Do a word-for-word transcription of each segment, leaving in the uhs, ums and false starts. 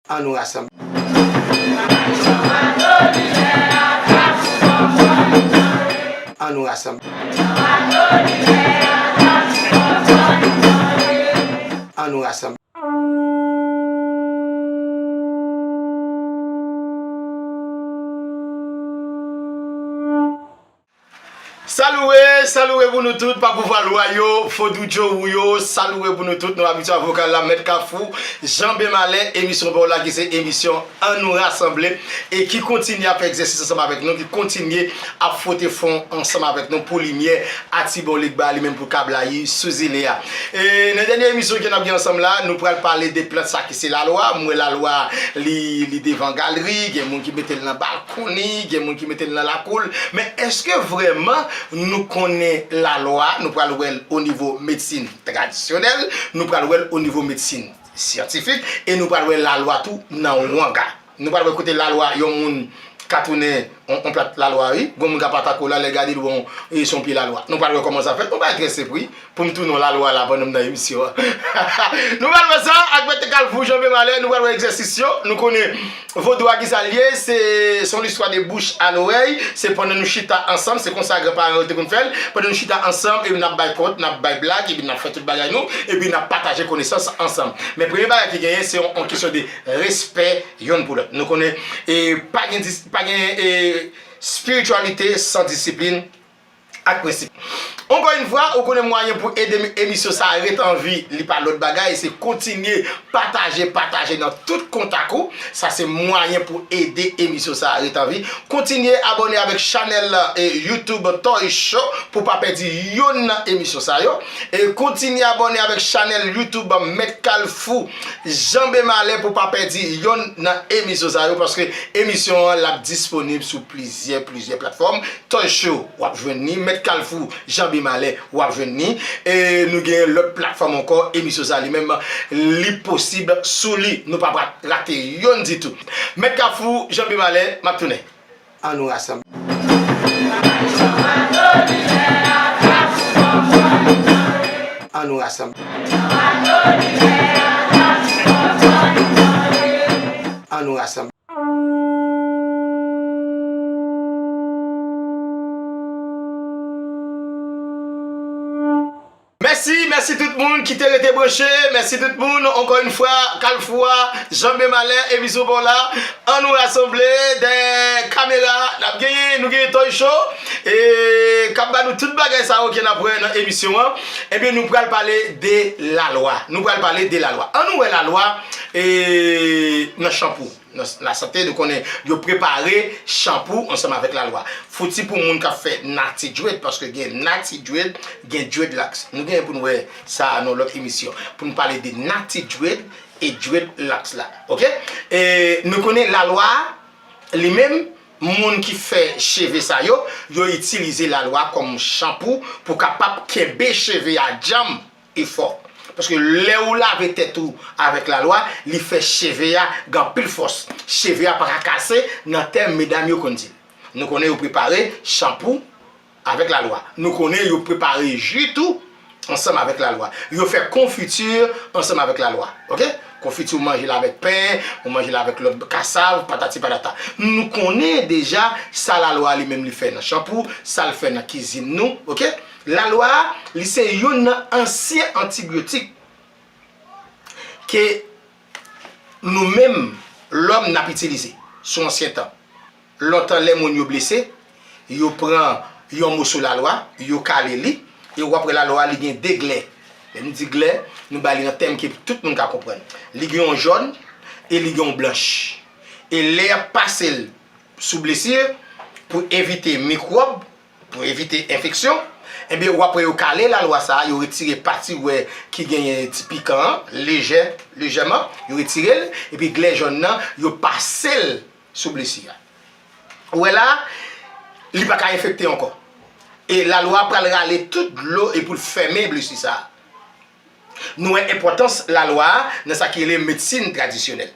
An nou rasanble. An nou rasanble. An nou rasanble. Salué, salué pou nou tout, pa pouvwa lwa yo, vodou djowou yo, salué pou nou tout, nou abitye a vokal la, Mèt Kafou, Jan Bemalè, emisyon pa w la ki se emisyon An nou rasanble, e ki kontinye ap fè egzèsis ansanm avèk nou, ki kontinye ap fwote fon ansanm avèk nou pou limyè Atibolig ba li menm pou ka blayi sou zile a. E nan dènye emisyon ke n ap gen ansanm la, nou pral pale de plant sa ki se lalwa. M wè lalwa li, li devan galri, gen moun ki mete l nan balkon li, gen moun ki mete l nan lakou l. Men èske vrèman nou konnen lalwa? Nou pral wè l o nivo medsin tradisyonèl, nou pral wè l o nivo medsin syantifik, e nou pral wè lalwa tou nan wanga. Nou pral wè kote lalwa yon moun ka tounen on, on plat lalwa, wi. Gon moun ka pa tako la, lè gade l, bon, e se yon pye lalwa. Nou pral wè kòman sa fèt. Yon bagay trè senp, wi. Pou m tounen yon lalwa la pandan m nan emisyon an. Nou pral wè sa ak Mèt Kalfou, Jan Bemalè, nou pral wè egzèsis yo. Nou konnen vodou a ki sa l ye, se, se yon listwa de bouch a lorèy. Se pandan nou chita ansanm, se konsa granparan yo te konn fè l. Pandan nou chita ansanm, epi n ap bay kont, n ap bay blag, epi n ap fè tout bagay nou, epi n ap pataje konesans ansanm. Men premye bagay ki genyen, se yon, yon kesyon de respè yonn pou lòt. Nou konnen, e, pa gen dis-, pa gen, e, espirityalite san disiplin ak prensip. Ankò yon fwa, ou konnen mwayen pou ede mi-, emisyon sa a ret an vi, li pa lòt bagay, se kontinye pataje, pataje nan tout kontak ou. Sa se mwayen pou ede emisyon sa a ret an vi. Kontinye abòne avèk chanèl, e, YouTube Toy Show pou pa pèdi yonn nan emisyon sa yo. E kontinye abòne avèk chanèl YouTube Mèt Kalfou, Jan Bemalè pou pa pèdi yonn nan emisyon sa yo, paske emisyon an l ap disponib sou plizyè, plizyè platfòm. Toy Show, w ap jwenn li. Mèt Kalfou, Jan Bemalè, w ap jwenn li. E nou gen lòt platfòm ankò. Emisyon sa li menm, li posib sou li. Nou pa pral rate yonn ditou. Mèt Kalfou, Jan Bemalè, m ap tounen. An nou rasanble. An nou rasanble. An nou rasanble. Mèsi, mèsi tout moun ki te rete branche. Mèsi tout moun. Ankò yon fwa, Kalfou a, Jan Bemalè, emisyon pa w la. An nou rasanble dèyè kamera. N ap genyen, nou genyen Toy Show. E k ap ba nou tout bagay sa yo ke n ap wè nan emisyon an. Ebyen, nou pral pale de lalwa. Nou pral pale de lalwa. An nou wè lalwa, e, nan chanpou. Nan s-, lasante, nou konnen yo prepare chanpou ansanm avèk lalwa. Fouti pou moun k ap fè nati dread, paske gen nati dread, gen dreadlocks. Nou genyen pou nou wè sa nan lòt emisyon. Pou nou pale de nati dread e dreadlocks la. Oke? E nou konnen lalwa, li menm, moun ki fè cheve sa yo, yo itilize lalwa kòm chanpou pou kapab kenbe cheve a djanm e fò. Paske lè ou lave tèt ou avèk lalwa, li fè cheve a gen anpil fòs. Cheve a pa ka kase nan tèm medam yo konn di. Nou konnen yo prepare chanpou avèk lalwa. Nou konnen yo prepare ji tou ansanm avèk lalwa. Yo fè konfiti ansanm avèk lalwa. Oke? Konfiti ou manje l avèk pen, ou manje l avèk lòt kasav, patati patata. Nou konnen deja sa lalwa li menm li fè nan chanpou, sa l fè nan kizin nou, oke? Lalwa a, li se youn nan ansyen antibyotik ke nou menm, lòm, n ap itilize sou ansyen tan. Lontan, lè moun yo blese, yo pran yon moso lalwa, yo kale li, e w ap wè lalwa a, li gen de glè. Lè m di glè, nou ba li nan tèm ke tout moun ka konprann. Li gen yon jòn e li gen yon blanch. E lè y ap pase l sou blesi, pou evite mikwòb, pou evite enfeksyon, ebyen, w ap wè yo kale lalwa sa a, yo retire pati ou wè ki genyen ti pikan an, lejè, lejèman, yo retire l, epi glè jòn nan, yo pase l sou blesi a. Ou wè la, li pa ka enfekte ankò. E lalwa pral rale tout dlo e pou l fèmen blesi sa a. Nou wè enpòtans lalwa a nan sa ki rele medsin tradisyonèl.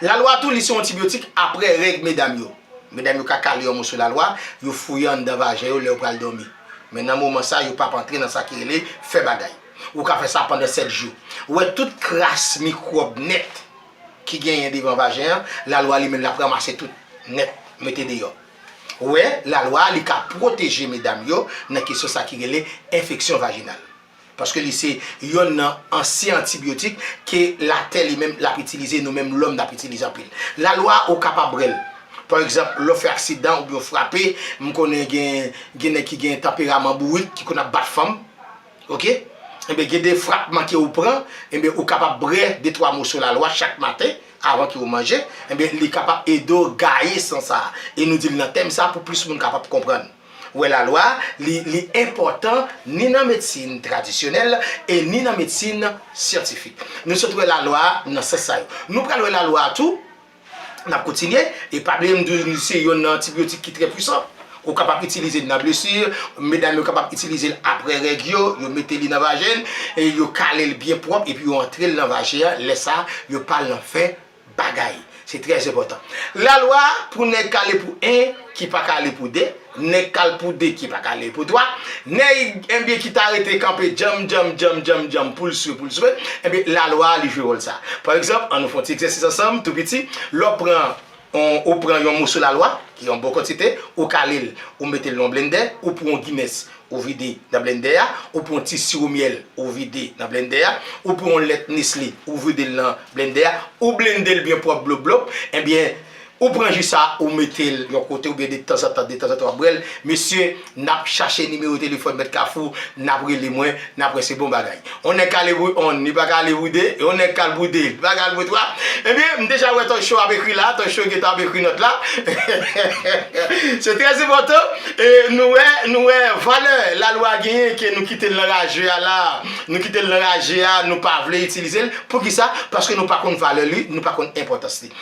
Lalwa tou, li se yon antibyotik apre règ medam yo. Medam yo ka kale yon moso lalwa, yo fouye anndan vajen yo lè yo pral dòmi. Men nan moman sa, yo p ap antre nan sa ki rele fè bagay. Ou ka fè sa pandan sèt jou. Ou wè tout kras mikwòb nèt ki genyen devan vajen an, lalwa li menm l ap ranmase tout nèt, mete deyò. Ou wè, lalwa a li ka pwoteje medam yo nan kesyon sa ki rele enfeksyon vajinal. Paske li se yonn nan ansyen antibyotik ke latè li menm l ap itilize, nou menm lòm n ap itilize anpil. Lalwa a ou kapab bwè l. Pa egzanp, lè w fè aksidan oubyen w frape, m konnen gen, gen nèg ki gen tanperaman bourik, ki konn ap bat fanm. Oke? Enben, gen de frapman ke ou pran, enben, ou kapab bwè de twa moso lalwa chak maten avan ke ou manje, enben, li kapab ede w gaye san sa a. E nou di l nan tèm sa a pou plis moun kapab konprann. Ou wè, lalwa, li, li enpòtan ni nan medsin tradisyonèl e ni nan medsin syantifik. Nou sot wè lalwa nan sans sa yo. Nou pral wè lalwa tou, n ap kontinye, e pa bliye m di w se yonn nan antibyotik ki trè pwisan. Ou kapab itilize l nan blesi, medam yo kapab itilize l apre règ yo, yo mete li nan vajen, e yo kale l byen pwòp, epi yo antre l nan vajen an, lè sa a, yo pa al nan fè bagay. Se trè enpòtan. Lalwa pou nèg kale pou en, ki pa kale pou de, nèg kale pou de, ki pa kale pou twa, nèg enbyen ki ta rete kanpe djanm, djanm, djanm, djanm, djanm, pou l swe, pou l swe, enbyen, lalwa li jwe wòl sa. Pa egzanp, ann nou fè yon ti egzèsis ansanm, tou piti, lè w pran, on, ou pran yon moso lalwa, ki yon bon kantite, ou kale l, ou mete l nan yon blendè, ou pran yon Guinness, ou vide nan blendè a, ou pran yon ti siwo myèl, ou vide nan blendè a, ou pran yon lèt Nestlé, ou vide l nan blendè a, ou blende l byen pwòp blop blop, enbyen, ou pran ji sa, ou mete l yon kote, oubyen de tanzantan, de tanzantan w ap bwè l. Mesye, n ap chache nimewo telefòn Mèt Kafou, n ap rele mwen, n ap wè se bon bagay. On nèg kale pou on, li pa kale pou de, e on nèg kale pou de, li pa kale pou twa. Ebyen, m deja wè Tòch Show ap ekri la, Tòch Show gentan ap ekri nòt la. Se trè enpòtan. E nou wè, nou wè valè lalwa genyen ke nou kite l nan raje a la. Nou kite l nan raje a, nou pa vle itilize l. Poukisa? Paske nou pa konn valè li, nou pa konn enpòtans li.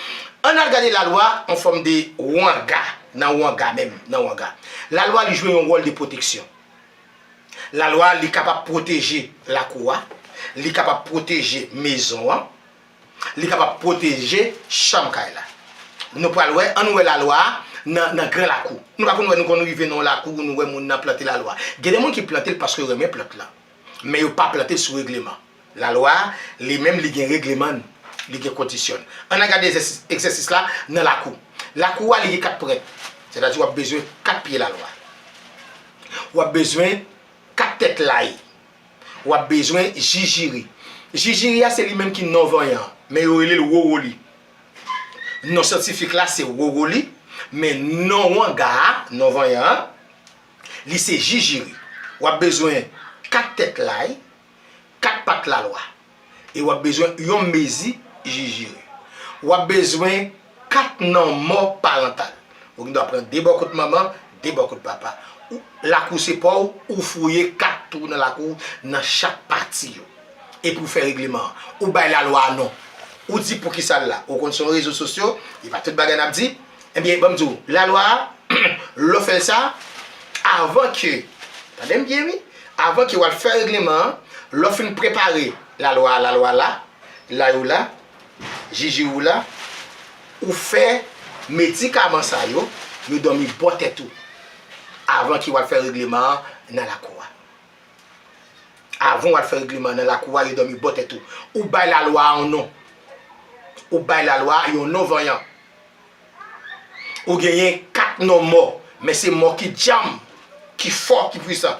Ann al gade lalwa an fòm de wanga, nan wanga menm, nan wanga. Lalwa li jwe yon wòl de pwoteksyon. Lalwa li kapab pwoteje lakou a, li kapab pwoteje mezon an, li kapab pwoteje chanm kay la. Nou pral wè, ann wè lalwa a nan, nan gran lakou. Nou pa konn wè, nou konn rive nan yon lakou, nou wè moun nan plante lalwa. Gen de moun ki plante l paske yo renmen plant lan. Men yo pa plante l sou regleman. Lalwa a, li menm, li gen regleman l, li gen kondisyon l. Ann al gade egzèsis, egzèsis la nan lakou. Lakou a, li gen kat prèt. Sètadi w ap bezwen kat pye lalwa. W ap bezwen kat tèt lay. W ap bezwen jijiri. Jijiri a, se li menm ki non vanyan an, men yo rele l wowoli. Non syantifik la, se wowoli, men non wanga a, non vanyan an, li se jijiri. W ap bezwen kat tèt lay, kat pat lalwa. E w ap bezwen yon mezi jijiri. W ap bezwen kat non mò parantal. Ou gen dwa pran de bò kot manman, de bò kot papa. Ou, lakou se pa w, ou fouye kat twou nan lakou nan chak pati yo. Epi w fè regleman an. Ou bay lalwa a non. Ou di poukisa l la. Ou konn se yon rezo sosyo, e pa tout bagay n ap di. Ebyen, ban m di w, lalwa a, lè w fè l sa, avan ke, tande m byen wi, avan ke w al fè regleman an, lè w fin prepare lalwa a, lalwa la, lay ou la, jijiri w la, ou fè medikaman sa yo, yo dòmi bò tèt ou, avan ke w al fè regleman an nan lakou a. Avan w al fè regleman nan lakou a, yo dòmi bò tèt ou. Ou bay lalwa a yon non. Ou bay lalwa a yon non vanyan. Ou genyen kat non mò, men se mò ki djanm, ki fò, ki pwisan.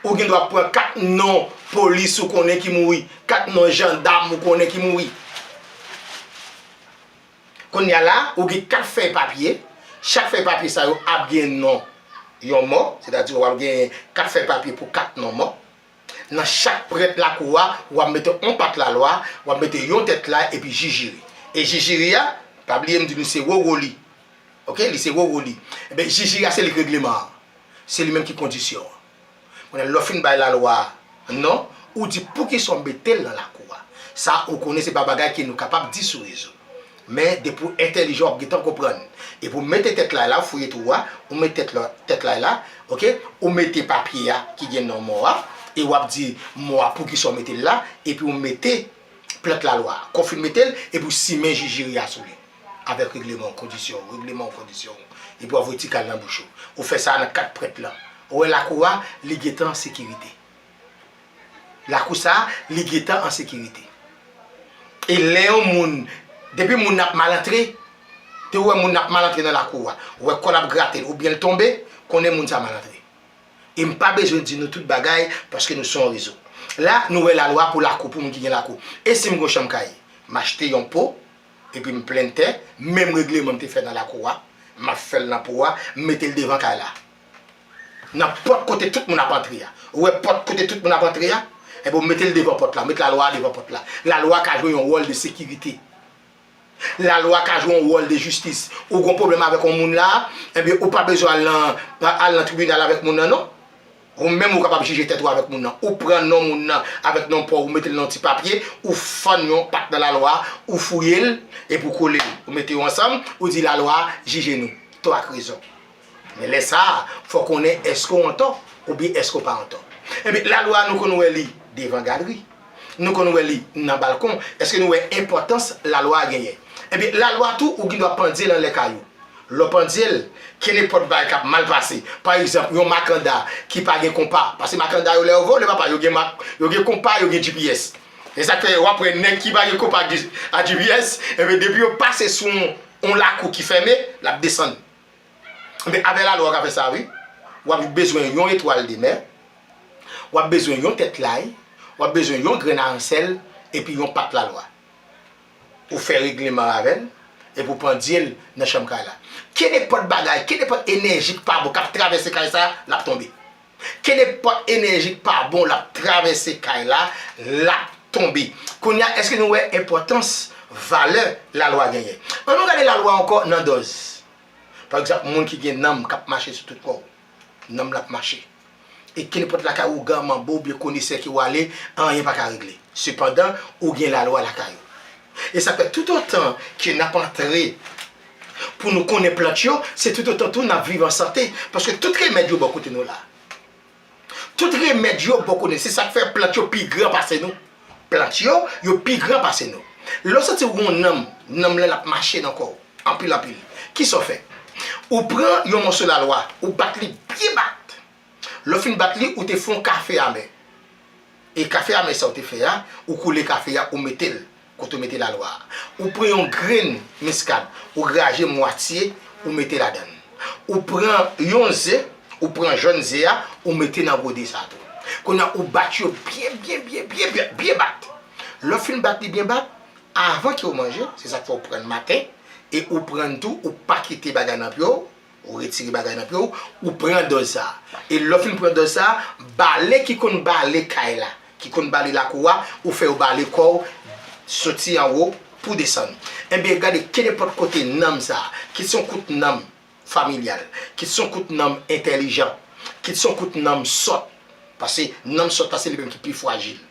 Ou gen dwa pran kat non polis ou konnen ki mouri, kat non jandam ou konnen ki mouri. Kounye a la, ou gen kat fèy papye. Chak fèy papye sa yo ap gen non yon mò, sètadi w ap gen kat fèy papye pou kat non mò. Nan chak prèt lakou a, w ap mete yon pat lalwa, w ap mete yon tèt lay epi jijiri. E jijiri a, pa bliye m di nou se wowoli. Oke, li se wowoli. Enben, jijiri a se li k regleman an. Se li menm ki kondisyon an. Kounye a, lè w fin bay lalwa a non, ou di poukisa w mete l nan lakou a. Sa, ou konnen se pa bagay ke nou kapab di sou rezo. Men, depi w entèlijan, w ap gentan konprann. Epi w mete tèt lay la, ou fouye twou a, ou mete tèt la, tèt lay la, oke? Ou mete papye a ki gen non mò a, e w ap di mò a poukisa w mete l la, epi w mete plant lalwa a. Kon w fin mete l, epi w simen jijiri a sou li. Avèk regleman w, kondisyon w, regleman w, kondisyon w. Epi w ap voye ti kal nan bouch ou. Ou fè sa nan kat prèt lan. Ou wè lakou a, li gentan an sekirite. Lakou sa a, li gentan an sekirite. E lè yon moun Depi moun nan ap mal antre, depi w wè moun nan ap mal antre nan lakou a, ou wè kò l ap grate l oubyen l tonbe, konnen moun sa mal antre. E m pa bezwen di nou tout bagay paske nou sou yon rezo. La, nou wè lalwa pou lakou, pou moun ki gen lakou. E si m gen yon chanm kay, m achte yon po, epi m plante, menm regleman m te fè nan lakou a, m ap fè l nan po a, m mete l devan kay la. Nan pòt kote tout moun ap antre a. Ou wè pòt kote tout moun ap antre a? Enben, w mete l devan pòt la, w met lalwa a devan pòt la. Lalwa a ka jwe yon wòl de sekirite. Lalwa ka jwe yon wòl de jistis. Ou gen yon pwoblèm avèk yon moun la, enben, ou pa bezwen al nan, al nan tribinal avèk moun nan, non. Ou menm, ou kapab jije tèt ou avèk moun nan. Ou pran non moun nan avèk non pa w, ou mete l nan yon ti papye, ou fann yon pat nan lalwa, ou fouye l, epi w kole l. Ou mete yo ansanm, ou di lalwa a jije nou. Tò ak rezon. Men lè sa a, fò w konnen èske w antò oubyen èske w pa antò. Enben, lalwa a, nou konn wè li devan galri. Nou konn wè li nan balkon. Èske nou wè enpòtans lalwa a genyen? Enben, lalwa tou, ou gen dwa pandye l anlè kay ou. Lè w pandye l, kenenpòt bagay k ap mal pase. Pa egzanp, yon makanda ki pa gen konpa. Paske makanda yo, lè yo vole, papa, yo gen mak, yo gen konpa, yo gen G P S. E sa k fè w ap wè nèg ki pa gen konpa a G P S, enben, depi yo pase sou yon, yon lakou ki fèmen, l ap desann. Men avè lalwa w ka fè sa, wi. W ap bezwen yon etwal de mè, w ap bezwen yon tèt lay, w ap bezwen yon grenn aransèl, epi yon pat lalwa. Ou fè regleman avè l, epi w pandye l nan chanm kay la. Kenenpòt bagay, kenenpòt enèji k pa bon k ap travèse kay sa, l ap tonbe. Kenenpòt enèji k pa bon, l ap travèse kay la, l ap tonbe. Kounye a, èske nou wè enpòtans, valè lalwa genyen? Ann nou gade lalwa ankò nan dòz. Pa egzanp, moun ki gen nanm k ap mache sou tout kò w, nanm lan ap mache. E kenenpòt lakay ougan, manbo oubyen konesè ke w ale, anyen pa ka regle. Sepandan, ou gen lalwa lakay ou. E sa fè toutotan ke n ap antre pou nou konnen plant yo, se toutotan tou n ap viv an sante. Paske tout remèd yo bò kote nou la. Tout remèd yo bò kote nou. Se sa k fè plant yo pi gran pase nou. Plant yo, yo pi gran pase nou. Lè w santi w gen yon nanm, nanm lan l ap mache nan kò w, anpil, anpil. Kisa w fè? Ou pran yon mòso lalwa, ou bat li byen bat. Lè w fin bat li, ou te fè yon kafe amè. E kafe amè sa w te fè a, ou koule kafe a, ou mete l kote w mete lalwa a. Ou pran yon grenn miskad, ou graje mwatye, ou mete ladan l. Ou pran yon ze, ou pran jòn ze a, ou mete nan gode sa a tou. Kounye a, ou bat yo byen, byen, byen, byen, byen, byen bat. Lè w fin bat li byen bat, avan ke w manje, se sa k fè w pran l maten, e ou pran l tou, ou pa kite bagay nan pye w, ou retire bagay nan pye w, ou pran dòz sa a. E lè w fin pran dòz sa a, bale ki konn bale kay la, ki konn bale lakou a, ou fè yo bale kò w, soti anwo pou desann. Enben, gade, kenenpòt kote nanm sa a, kit se yon kout nanm familyal, kit se yon kout nanm entèlijan, kit se yon kout nanm sòt, paske nanm sòt la se li menm ki pi frajil.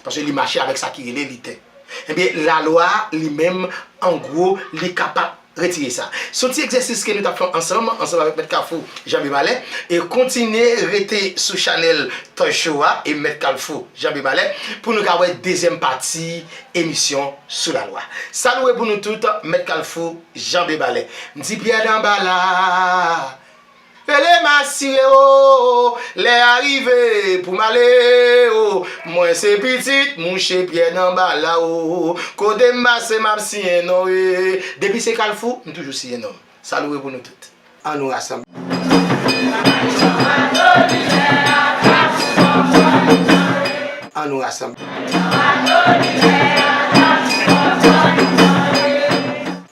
Paske li mache avèk sa ki rele liten. Ebyen, lalwa a, li menm, an gwo, li kapab retire sa. Se yon ti egzèsis ke nou t ap fè ansanm, ansanm avèk Mèt Kafou, Janbe Malè, e kontinye rete sou chanèl Toy Show a e Mèt Kalfou, Janbe Malè, pou nou ka wè dezyèm pati emisyon sou lalwa. Salut pou nou tout, Mèt Kalfou, Janbe Malè. M di Pyè nan bal la. Rele m asire o, lè a rive pou m ale o. Mwen se pitit mouche Pyè nan bal la o. Kote m pase m ap siyen non e. Depi se Kalfou, m toujou siyen non. Salut pou nou tout. An nou rasanble. An nou rasanble.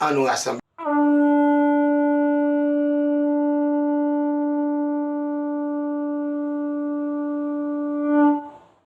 An nou rasanble.